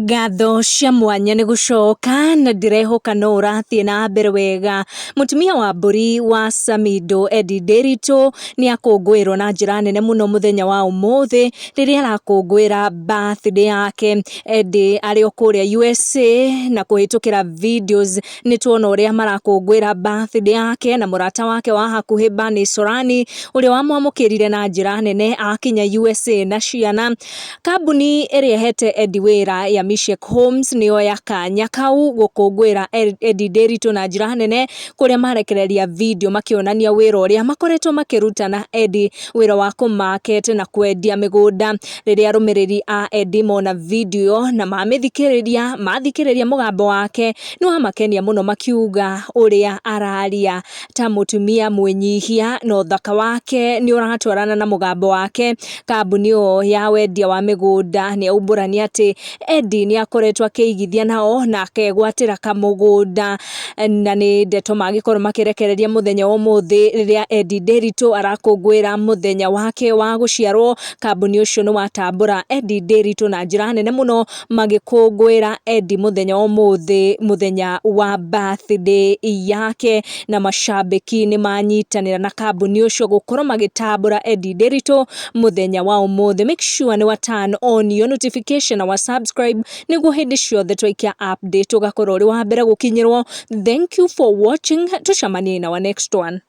Ngatho cia mwanya nĩ gũcoka na ndĩrehoka no ũrathiĩ na mbere wega. Mũtumia wa mbũri wa Samido Eddie Nderitu nĩ akũngũĩrwo na njĩra nene mũno mũthenya wa ũmũthĩ rĩrĩa arakũngũĩra birthday yake. Eddie arĩ o kũrĩa USA na kũhĩtũkĩra videos nĩ tuona ũrĩa marakũngũĩra birthday yake na mũrata wake wa hakuhĩ Bernice Sorani ũrĩa wamwamũkĩrire na njĩra nene akinya USA na ciana. Kambuni ĩrĩa ĩhete Eddie wĩra ya Mishek Homes nĩyoya kanya kau gũkũngũĩra Eddie Nderitu na njĩra nene kũrĩa marekereria video makĩonania wĩra ũrĩa makoretwo makĩruta na Eddie, wĩra wa kũ market na kwendia mĩgũnda. Rĩrĩa arũmĩrĩri a Eddie mona video na mamĩthikĩrĩria, mathikĩrĩria mũgambo wake nĩ wamakenia mũno makiuga ũrĩa araria ta mũtumia mwĩnyihia na ũthaka wake nĩ ũratwarana na mũgambo wake. Kambuni ĩyo ya wendia wa mĩgũnda nĩ yaumbũrania atĩ Eddie nĩ akoretwo akĩigithia nao na akegwatĩra kamũgũnda, na nĩ ndeto magĩkorwo makĩrekereria mũthenya wa ũmũthĩ rĩrĩa Eddie Nderitu arakũngũĩra mũthenya wake wa gũciarwo. Kambuni ũcio nĩ watambũra Eddie Nderitu na njĩra nene mũno magĩkũngũĩra Eddie mũthenya wa ũmũthĩ, mũthenya wa birthday yake, na macambĩki nĩ manyitanĩra na kambuni ũcio gũkorwo magĩtambũra Eddie Nderitu mũthenya wa ũmũthĩ. Make sure nĩ wa turn on your notification na wa subscribe nĩguo hĩndĩ ciothe twaikia update ũgakorwo ũrĩ wa mbere gũkinyĩrwo. Thank you for watching, tũcemanie in our next one.